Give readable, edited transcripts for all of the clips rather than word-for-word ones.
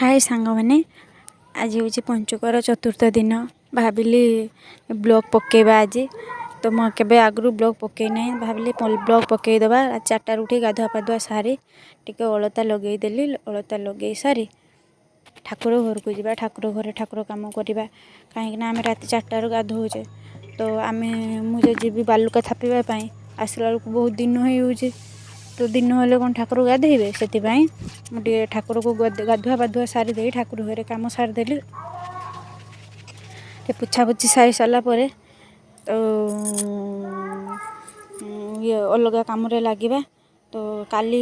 ହାଏ ସାଙ୍ଗମାନେ, ଆଜି ହେଉଛି ପଞ୍ଚୁକର ଚତୁର୍ଥ ଦିନ। ଭାବିଲି ବ୍ଲଗ୍ ପକାଇବା ଆଜି। ତ ମୁଁ କେବେ ଆଗରୁ ବ୍ଲଗ୍ ପକାଇ ନାହିଁ, ଭାବିଲି ବ୍ଲଗ୍ ପକାଇଦେବା। ରାତି 4ଟାରୁ ଉଠି ଗାଧୁଆ ପାଧୁଆ ସାରି ଟିକେ ଅଳତା ଲଗେଇଦେଲି। ଅଳତା ଲଗେଇ ସାରି ଠାକୁର ଘରକୁ ଯିବା, ଠାକୁର ଘରେ ଠାକୁର କାମ କରିବା। କାହିଁକିନା ଆମେ ରାତି 4ଟାରୁ ଗାଧୋଉଛେ, ତ ଆମେ ମୁଁ ଯଦି ଯିବି ବାଲୁକା ଥାପିବା ପାଇଁ, ଆସିଲା ବେଳକୁ ବହୁତ ଦିନ ହେଇଯାଉଛି। ତ ଦିନ ହେଲେ କ'ଣ ଠାକୁର ଗାଧେଇବେ? ସେଥିପାଇଁ ମୁଁ ଟିକେ ଠାକୁରକୁ ଗାଧୁଆ ପାଧୁଆ ସାରିଦେଇ ଠାକୁର ଘରେ କାମ ସାରିଦେଲି। ଟିକେ ପୋଛାପୋଛି ସାରି ସାରିଲା ପରେ ତ ଇଏ ଅଲଗା କାମରେ ଲାଗିବା। ତ କାଲି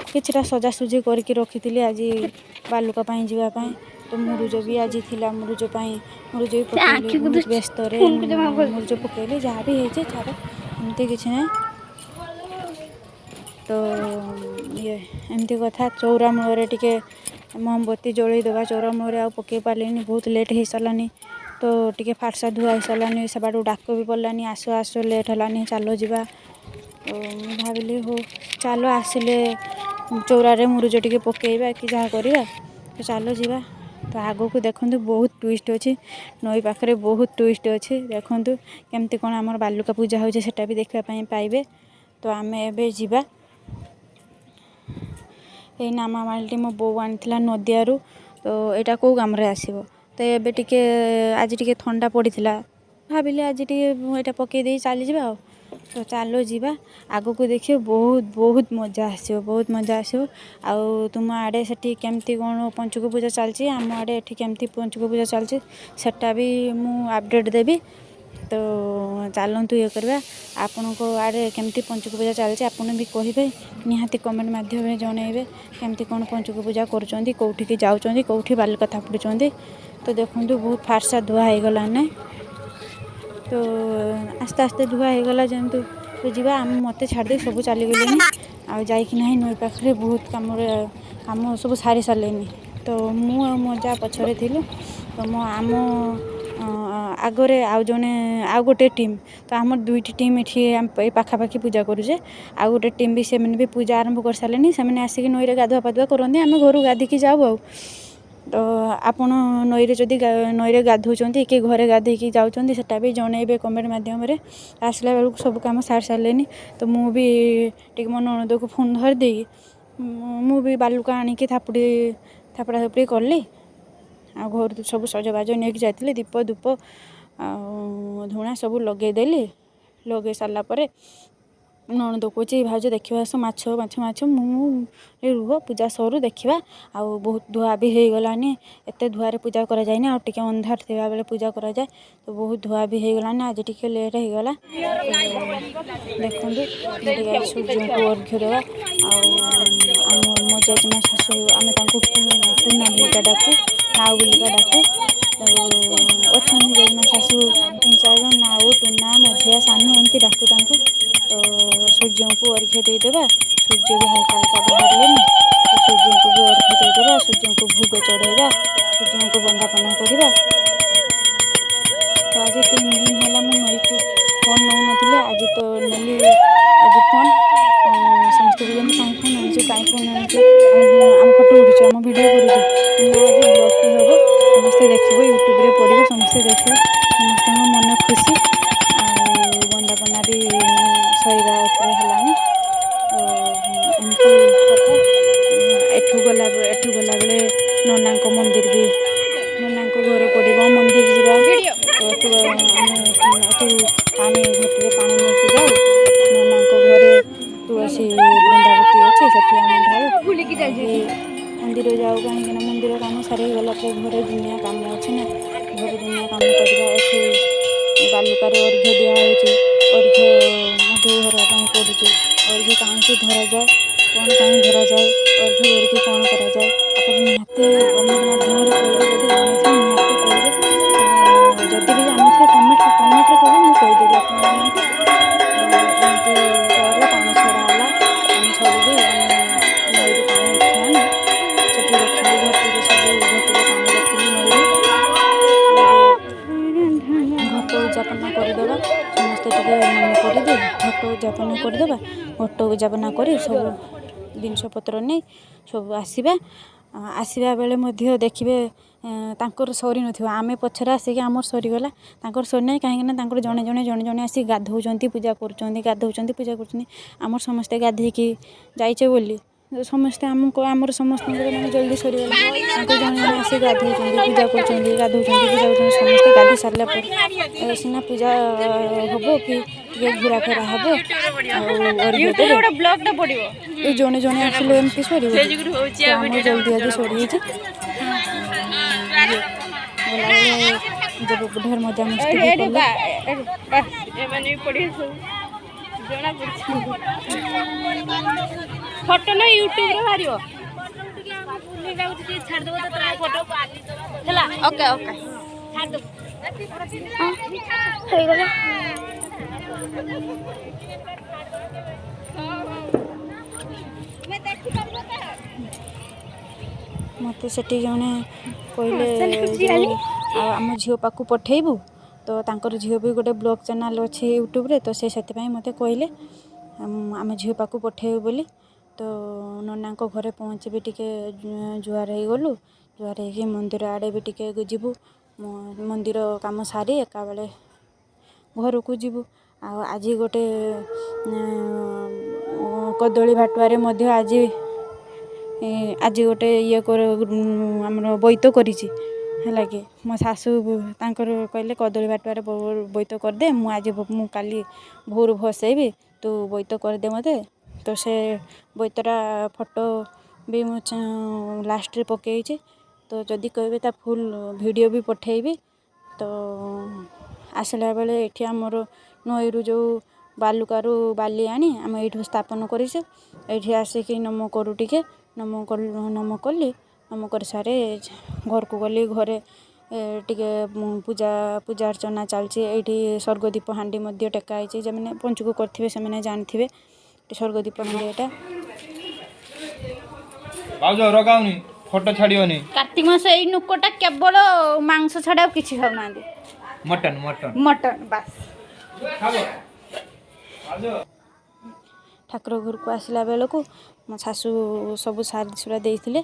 କିଛିଟା ସଜାସଜି କରିକି ରଖିଥିଲି ଆଜି ବାଲୁକା ପାଇଁ ଯିବା ପାଇଁ। ତ ମୁରୁଜ ବି ଆଜି ଥିଲା, ମୁରୁଜ ପାଇଁ ମୁରୁଜ ବି ପକେଇଲି। ବହୁତ ବ୍ୟସ୍ତରେ ମୁରୁଜ ପକେଇଲି। ଯାହା ବି ହେଇଛି ଛାଡ଼, ଏମିତି କିଛି ନାହିଁ। ତ ଇଏ ଏମିତି କଥା। ଚଉରା ମୂଳରେ ଟିକେ ମହମବତୀ ଜଳେଇ ଦେବା। ଚଉରା ମୂଳରେ ଆଉ ପକେଇ ପାରିଲିନି, ବହୁତ ଲେଟ୍ ହେଇସାରିଲାନି। ତ ଟିକେ ଫାର୍ସା ଧୁଆ ହେଇସାରିଲାନି, ସେବାଟୁ ଡାକ ବି ପଡ଼ିଲାନି, ଆସ ଆସ, ଲେଟ୍ ହେଲାନି, ଚାଲ ଯିବା। ତ ମୁଁ ଭାବିଲି ହଉ ଚାଲ, ଆସିଲେ ଚଉରାରେ ମୁରୁଜ ଟିକେ ପକେଇବା କି ଯାହା କରିବା। ତ ଚାଲ ଯିବା। ତ ଆଗକୁ ଦେଖନ୍ତୁ, ବହୁତ ଟୁଇଷ୍ଟ ଅଛି। ନଈ ପାଖରେ ବହୁତ ଟୁଇଷ୍ଟ ଅଛି। ଦେଖନ୍ତୁ କେମିତି କ'ଣ ଆମର ବାଲୁକା ପୂଜା ହେଉଛି, ସେଟା ବି ଦେଖିବା ପାଇଁ ପାଇବେ। ତ ଆମେ ଏବେ ଯିବା। ଏଇ ନାମାମାଳିଟି ମୋ ବୋଉ ଆଣିଥିଲା ନଦିଆରୁ। ତ ଏଇଟା କେଉଁ କାମରେ ଆସିବ? ତ ଏବେ ଟିକେ ଆଜି ଟିକେ ଥଣ୍ଡା ପଡ଼ିଥିଲା, ଭାବିଲି ଆଜି ଟିକେ ଏଇଟା ପକେଇ ଦେଇ ଚାଲିଯିବା। ଆଉ ତ ଚାଲ ଯିବା ଆଗକୁ, ଦେଖିବ ବହୁତ ବହୁତ ମଜା ଆସିବ, ବହୁତ ମଜା ଆସିବ। ଆଉ ତୁମ ଆଡ଼େ ସେଠି କେମିତି କ'ଣ ପଞ୍ଚୁକ ପୂଜା ଚାଲିଛି, ଆମ ଆଡ଼େ ଏଠି କେମିତି ପଞ୍ଚୁକ ପୂଜା ଚାଲିଛି, ସେଟା ବି ମୁଁ ଅପଡ଼େଟ୍ ଦେବି। ତ ଚାଲନ୍ତୁ ଇଏ କରିବା। ଆପଣଙ୍କ ଆଡ଼େ କେମିତି ପଞ୍ଚୁକ ପୂଜା ଚାଲିଛି, ଆପଣ ବି କହିବେ, ନିହାତି କମେଣ୍ଟ ମାଧ୍ୟମରେ ଜଣାଇବେ କେମିତି କ'ଣ ପଞ୍ଚୁକ ପୂଜା କରୁଛନ୍ତି, କେଉଁଠିକି ଯାଉଛନ୍ତି, କେଉଁଠି ବାଲୁକା ଥାପୁଡ଼ୁଛନ୍ତି। ତ ଦେଖନ୍ତୁ, ବହୁତ ଫାର୍ସା ଧୁଆ ହେଇଗଲାନି। ତ ଆସ୍ତେ ଆସ୍ତେ ଧୁଆ ହେଇଗଲା ଯେମିତି। ତ ଯିବା ଆମେ। ମୋତେ ଛାଡ଼ିଦେଇ ସବୁ ଚାଲିଗଲେଣି। ଆଉ ଯାଇକି ନାହିଁ ନଈ ପାଖରେ ବହୁତ କାମରେ କାମ ସବୁ ସାରି ସାରିଲେନି। ତ ମୁଁ ଆଉ ମୋ ଯା ପଛରେ ଥିଲୁ। ତ ମୋ ଆମ ଆଗରେ ଆଉ ଜଣେ, ଆଉ ଗୋଟେ ଟିମ୍। ତ ଆମର ଦୁଇଟି ଟିମ୍ ଏଠି ଏଇ ପାଖାପାଖି ପୂଜା କରୁଛେ। ଆଉ ଗୋଟେ ଟିମ୍ ବି, ସେମାନେ ବି ପୂଜା ଆରମ୍ଭ କରିସାରିଲେଣି। ସେମାନେ ଆସିକି ନଈରେ ଗାଧୁଆ ପାଧୁଆ କରନ୍ତି, ଆମେ ଘରୁ ଗାଧିକି ଯାଉ। ଆଉ ତ ଆପଣ ନଈରେ ଯଦି ନଈରେ ଗାଧୋଉଛନ୍ତି କି ଘରେ ଗାଧୋଇକି ଯାଉଛନ୍ତି, ସେଟା ବି ଜଣେଇବେ କମେଣ୍ଟ ମାଧ୍ୟମରେ। ଆସିଲା ବେଳକୁ ସବୁ କାମ ସାରି ସାରିଲେନି। ତ ମୁଁ ବି ଟିକେ ମୋ ନଣନ୍ଦକୁ ଫୋନ୍ ଧରିଦେଇକି ମୁଁ ବି ବାଲୁକା ଆଣିକି ଥାପୁଡ଼ି ଥାପଡ଼ା ଥାପୁଡ଼ି କଲି। ଆଉ ଘରୁ ସବୁ ସଜବାଜ ନେଇକି ଯାଇଥିଲି, ଦୀପ ଧୂପ ଆଉ ଝୁଣା ସବୁ ଲଗେଇଦେଲି। ଲଗେଇ ସାରିଲା ପରେ ନଣନ୍ଦ କହୁଛି, ଭାଉଜ ଦେଖିବା ଆସ, ମାଛ ମାଛ ମାଛ। ମୁଁ ରୁହ, ପୂଜା ସରୁ ଦେଖିବା। ଆଉ ବହୁତ ଧୁଆ ବି ହେଇଗଲାନି। ଏତେ ଧୁଆରେ ପୂଜା କରାଯାଏନି, ଆଉ ଟିକେ ଅନ୍ଧାର ଥିବା ବେଳେ ପୂଜା କରାଯାଏ। ତ ବହୁତ ଧୁଆ ବି ହେଇଗଲାନି, ଆଜି ଟିକେ ଲେଟ୍ ହେଇଗଲା। ଦେଖନ୍ତୁ, ମୁଁ ଟିକେ ସୂର୍ଯ୍ୟଙ୍କୁ ଅର୍ଘ୍ୟ ଦେବା। ଆଉ ଆମ ମୋ ଜେଜେମା ଶାଶୁ, ଆମେ ତାଙ୍କୁ ଟୁନା ବୋଲିକା ଡାକୁ, ନାଉ ବୋଲିକା ଡାକୁ। ଅଛନ୍ତି ଜେଜେମା ଶାଶୁ ତିନି ଚାରି ଜଣ, ନାଉ, ଟୁନା, ମଝିଆ, ସାନୁ, ଏମିତି ଡାକୁ ତାଙ୍କୁ। ତ ସୂର୍ଯ୍ୟଙ୍କୁ ଅର୍ଘ୍ୟ ଦେଇଦେବା। ସୂର୍ଯ୍ୟ ବି ହାଲକା ହାଲକା ବାହାରିଲେନି। ତ ସୂର୍ଯ୍ୟଙ୍କୁ ବି ଅର୍ଘ୍ୟ ଦେଇଦେବା, ସୂର୍ଯ୍ୟଙ୍କୁ ଭୋଗ ଚଢ଼େଇବା, ସୂର୍ଯ୍ୟଙ୍କୁ ବନ୍ଦାପନା କରିବା। ତ ଆଜି 3 ଦିନ ହେଲା ମୁଁ ନଈକୁ ଫୋନ୍ ନେଉନଥିଲି, ଆଜି ତ ନେଲି ଆଜି ଫୋନ୍। ସମସ୍ତେ କହୁଛନ୍ତି, କାହିଁ ଫୋନ୍ ଆଣିଛୁ, କାହିଁ ଫୋନ୍ ଆଣିଛୁ, ଆମ ଫଟୋ ଉଠୁଛୁ, ଆମ ଭିଡ଼ିଓ କରୁଛୁ? ନା, ଆଜି ବ୍ଲଗ୍ଟେ ହେବ, ସମସ୍ତେ ଦେଖିବ, ୟୁଟ୍ୟୁବରେ ପଡ଼ିବ, ସମସ୍ତେ ଦେଖିବେ, ସମସ୍ତଙ୍କ ମନ ଖୁସି। ଆଉ ବନ୍ଦାପନା ବି ସରିବା ଉପରେ ହେଲାଣି। ତ ଏମିତି କଥା। ଏଠୁ ଗଲାବେଳେ ନନାଙ୍କ ମନ୍ଦିର ବି, ନନାଙ୍କ ଘର ପଡ଼ିବ, ମନ୍ଦିର ଯିବା। ତ ଏଠୁ ଆମେ ଏଠୁ ପାଣି ଘଟିରେ ପାଣି ନେଇକି ଯାଉ। ନନାଙ୍କ ଘରେ ତୁଳସୀ ବୃନ୍ଦାବତୀ ଅଛି, ସେଠି ଆମେ ଢାଳୁ। ମନ୍ଦିର ଯାଉ, କାହିଁକିନା ମନ୍ଦିର କାମ ସାରିକି ଗଲା ପରେ ଘରେ ଦୁନିଆ କାମ ଅଛି ନା, ଘରେ ଦୁନିଆ କାମ କରିବା। ଏଠି ବାଲୁକାରେ ଅର୍ଘ୍ୟ ଦିଆହେଉଛି, ଅର୍ଘ୍ୟ ମଧ୍ୟ ଧରିବା ପାଇଁ ପଡ଼ୁଛି। ଅର୍ଘ୍ୟ କାହିଁକି ଧରାଯାଏ, କ'ଣ ପାଇଁ ଧରାଯାଏ, ଅର୍ଘ୍ୟ ଧରିକି କ'ଣ କରାଯାଏ, ଆପଣ ନିହାତି କମେଣ୍ଟ ମାଧ୍ୟମରେ କହିବେ। ଯଦି ଜାଣିଥିବେ ନିହାତି କହିବେ। ଯଦି ବି ଜାଣିଥିବେ, କମେଣ୍ଟରେ କହିବେ, ମୁଁ କହିଦେବି ଆପଣମାନଙ୍କୁ। ଏମିତି କରାଗଲା, ପାଣି ଛଡ଼ା ହେଲା। ପାଣି ଛଡ଼ିକି ଆମେ ନଈରୁ ପାଣି ଉଠେଇ ଆଣି ସେଠି ରଖିଲୁ ଘଟିରେ, ସବୁ ଘଟିରେ ପାଣି ରଖିଲୁ ନଈରୁ। ଘଟ ଉଯାପନା କରିଦେବା। ସମସ୍ତେ ଟିକେ ମନେ କରିଦେଇ ଘଟ ଉଯାପନା କରିଦେବା। ଘଟ ଉଯାପନା କରି ସବୁ ଜିନିଷ ପତ୍ର ନେଇ ସବୁ ଆସିବା। ଆସିବା ବେଳେ ମଧ୍ୟ ଦେଖିବେ ତାଙ୍କର ସରିନଥିବ, ଆମେ ପଛରେ ଆସିକି ଆମର ସରିଗଲା, ତାଙ୍କର ସରିନାହିଁ। କାହିଁକିନା ତାଙ୍କର ଜଣେ ଜଣେ ଜଣେ ଜଣେ ଆସିକି ଗାଧୋଉଛନ୍ତି, ପୂଜା କରୁଛନ୍ତି, ଗାଧୋଉଛନ୍ତି, ପୂଜା କରୁଛନ୍ତି। ଆମର ସମସ୍ତେ ଗାଧେଇକି ଯାଇଛେ ବୋଲି ସମସ୍ତେ ଆମକୁ ଆମର ସମସ୍ତଙ୍କର ମାନେ ଜଲ୍ଦି ସରିଗଲା। ତାଙ୍କ ଜଣେ ଜଣେ ଆସିକି ଗାଧୋଉଛନ୍ତି, ପୂଜା କରୁଛନ୍ତି, ଗାଧୋଉଛନ୍ତି, ପୂଜା କରୁଛନ୍ତି। ସମସ୍ତେ ଗାଧୋଇ ସାରିଲା ପରେ ସିନା ପୂଜା ହେବ କି ଟିକେ ଘୁରା ଫେରା ହେବ ଆଉ ଅର୍ଘ୍ୟ ଦେବେ। ଜଣେ ଜଣେ ଆସିଲେ ଏମିତି ସରିବ? ଆମର ଜଲ୍ଦି ଆଜି ସରିଯାଇଛି। ଗଲାବେଳେ ଢେର ମଜାମସ୍ତି ବି କଲେ। ଜଣା ପଡୁଛି ଫଟୋ ନା ୟୁଟ୍ୟୁବରେ ବାହାରିବ। ହେଲା, ଓକେ ଓକେ, ହେଇଗଲା। ମୋତେ ସେଠି ଜଣେ କହିଲେ ଯେଉଁ ଆଉ ଆମ ଝିଅ ପାଖକୁ ପଠେଇବୁ ତ, ତାଙ୍କର ଝିଅ ବି ଗୋଟେ ବ୍ଲଗ୍ ଚ୍ୟାନେଲ୍ ଅଛି ୟୁଟ୍ୟୁବରେ, ତ ସେ ସେଥିପାଇଁ ମୋତେ କହିଲେ ଆମ ଝିଅ ପାଖକୁ ପଠେଇବୁ ବୋଲି। ତ ନନାଙ୍କ ଘରେ ପହଞ୍ଚି ବି ଟିକେ ଜୁହାର ହେଇଗଲୁ। ଜୁହାର ହେଇକି ମନ୍ଦିର ଆଡ଼େ ବି ଟିକେ ଯିବୁ, ମନ୍ଦିର କାମ ସାରି ଏକାବେଳେ ଘରକୁ ଯିବୁ। ଆଉ ଆଜି ଗୋଟେ କଦଳୀ ଭାଟୁଆରେ ମଧ୍ୟ ଆଜି ଆଜି ଗୋଟେ ଇଏ ଆମର ବୋଇତ କରିଛି। ହେଲା କି, ମୋ ଶାଶୁ ତାଙ୍କର କହିଲେ କଦଳୀ ଭାଟୁଆରେ ବୋଇତ କରିଦେ, ମୁଁ ଆଜି ମୁଁ କାଲି ଭୋରୁ ଭସେଇବି, ତୁ ବୋଇତ କରିଦେ ମୋତେ। ତ ସେ ବୋଇତଟା ଫଟୋ ବି ମୁଁ ଲାଷ୍ଟରେ ପକେଇଛି, ତ ଯଦି କହିବେ ତା ଫୁଲ୍ ଭିଡ଼ିଓ ବି ପଠେଇବି। ତ ଆସିଲା ବେଳେ ଏଠି ଆମର ନଈରୁ ଯେଉଁ ବାଲୁକାରୁ ବାଲି ଆଣି ଆମେ ଏଇଠୁ ସ୍ଥାପନ କରିଛୁ। ଏଇଠି ଆସିକି ନମ କରୁ ଟିକେ, ନମ କଲୁ, ନମ କଲି, ନମ କରିସାରି ଘରକୁ ଗଲି। ଘରେ ଟିକେ ପୂଜା ପୂଜା ଅର୍ଚ୍ଚନା ଚାଲିଛି। ଏଇଠି ସ୍ୱର୍ଗଦୀପ ହାଣ୍ଡି ମଧ୍ୟ ଟେକା ହେଇଛି। ଯେଉଁମାନେ ପଞ୍ଚୁକ କରିଥିବେ ସେମାନେ ଜାଣିଥିବେ ସ୍ୱର୍ଗଦୀପ ହାଣ୍ଡି ଏଇଟା। ଭାଉଜ, ରଗାଉନି, ଫଟୋ ଛାଡ଼ିବନି। କାର୍ତ୍ତିକ ମାସ ଏଇ ଲୋକଟା କେବଳ ମାଂସ ଛଡ଼ା ଆଉ କିଛି ଖାଉନାହାନ୍ତି। ମଟନ, ମଟନ, ମଟନ ବାସ୍। ଖାବ ଭାଉଜ? ଠାକୁର ଘରକୁ ଆସିଲା ବେଳକୁ ମୋ ଶାଶୁ ସବୁ ସାରି ସୁରା ଦେଇଥିଲେ।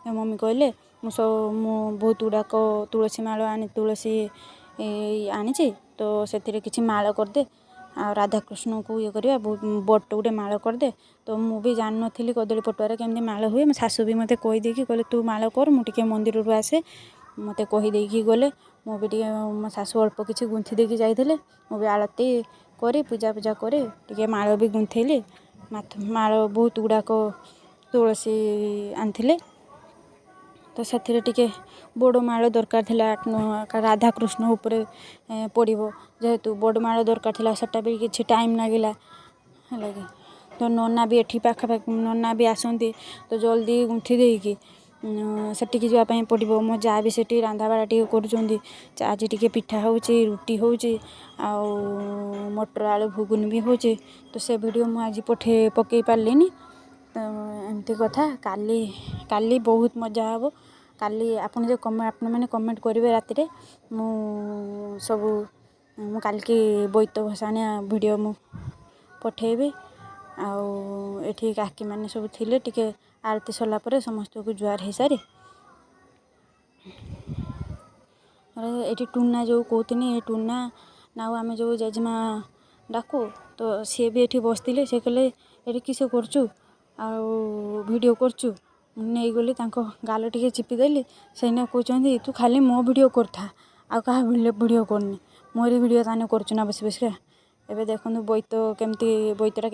ମମି କହିଲେ ମୁଁ ସବୁ ମୁଁ ବହୁତ ଗୁଡ଼ାକ ତୁଳସୀ ମାଳ ଆଣି ତୁଳସୀ ଆଣିଛି, ତ ସେଥିରେ କିଛି ମାଳ କରିଦେ ଆଉ ରାଧାକୃଷ୍ଣଙ୍କୁ ଇଏ କରିବା, ବହୁତ ବଡ଼ ଗୋଟେ ମାଳ କରିଦେ। ତ ମୁଁ ବି ଜାଣିନଥିଲି କଦଳୀ ପଟୁଆରେ କେମିତି ମାଳ ହୁଏ। ମୋ ଶାଶୁ ବି ମୋତେ କହିଦେଇକି କହିଲେ ତୁ ମାଳ କର, ମୁଁ ଟିକେ ମନ୍ଦିରରୁ ଆସେ। ମୋତେ କହିଦେଇକି ଗଲେ। ମୁଁ ବି ଟିକେ ମୋ ଶାଶୁ ଅଳ୍ପ କିଛି ଗୁନ୍ଥି ଦେଇକି ଯାଇଥିଲେ, ମୁଁ ବି ଆଳତି କରି ପୂଜା ପୂଜା କରି ଟିକେ ମାଳ ବି ଗୁନ୍ଥେଇଲି। ମାଳ ବହୁତ ଗୁଡ଼ାକ ତୁଳସୀ ଆଣିଥିଲେ, ତ ସେଥିରେ ଟିକେ ବଡ଼ ମାଳ ଦରକାର ଥିଲା, ରାଧାକୃଷ୍ଣ ଉପରେ ପଡ଼ିବ ଯେହେତୁ ବଡ଼ ମାଳ ଦରକାର ଥିଲା। ସେଟା ବି କିଛି ଟାଇମ୍ ଲାଗିଲା। ହେଲା କି, ତ ନନା ବି ଏଠି ପାଖାପାଖି ନନା ବି ଆସନ୍ତି, ତ ଜଲ୍ଦି ଗୁନ୍ଥି ଦେଇକି ସେଠିକି ଯିବା ପାଇଁ ପଡ଼ିବ। ମୋ ଯାଆ ବି ସେଠି ରାନ୍ଧାବାଢ଼ା ଟିକେ କରୁଛନ୍ତି। ଆଜି ଟିକେ ପିଠା ହେଉଛି, ରୁଟି ହେଉଛି ଆଉ ମଟର ଆଳୁ ଘୁଗୁନି ବି ହେଉଛି। ତ ସେ ଭିଡ଼ିଓ ମୁଁ ଆଜି ପଠେଇ ପକେଇ ପାରିଲିନି। ତ ଏମିତି କଥା, କାଲି କାଲି ବହୁତ ମଜା ହେବ। କାଲି ଆପଣ ଯେଉଁ ଆପଣମାନେ କମେଣ୍ଟ କରିବେ ରାତିରେ, ମୁଁ ସବୁ ମୁଁ କାଲିକି ବୋଇତ ଭସାଣିଆ ଭିଡ଼ିଓ ମୁଁ ପଠେଇବି। ଆଉ ଏଠି କାକିମାନେ ସବୁ ଥିଲେ। ଟିକେ ଆଳତି ସରିଲା ପରେ ସମସ୍ତଙ୍କୁ ଜୁହାର ହେଇସାରି ଏଠି ଟୁନା ଯେଉଁ କହୁଥିନି, ଏ ଟୁନା ଆଉ ଆମେ ଯେଉଁ ଜେଜେମା ଡାକୁ, ତ ସିଏ ବି ଏଠି ବସିଥିଲେ। ସେ କହିଲେ ଏଠି କିସ କରୁଛୁ ଆଉ ଭିଡ଼ିଓ କରୁଛୁ? ମୁଁ ନେଇଗଲି, ତାଙ୍କ ଗାଲ ଟିକେ ଚିପିଦେଲି। ସେଇନା କହୁଛନ୍ତି ତୁ ଖାଲି ମୋ ଭିଡ଼ିଓ କରୁଥା, ଆଉ କାହା ଭିଡ଼ିଓ କରୁନି, ମୋରି ଭିଡ଼ିଓ ତାହେଲେ କରୁଛୁ ନା ବସି ବସିକା। ଏବେ ଦେଖନ୍ତୁ ବୋଇତ କେମିତି, ବୋଇତଟା କେମିତି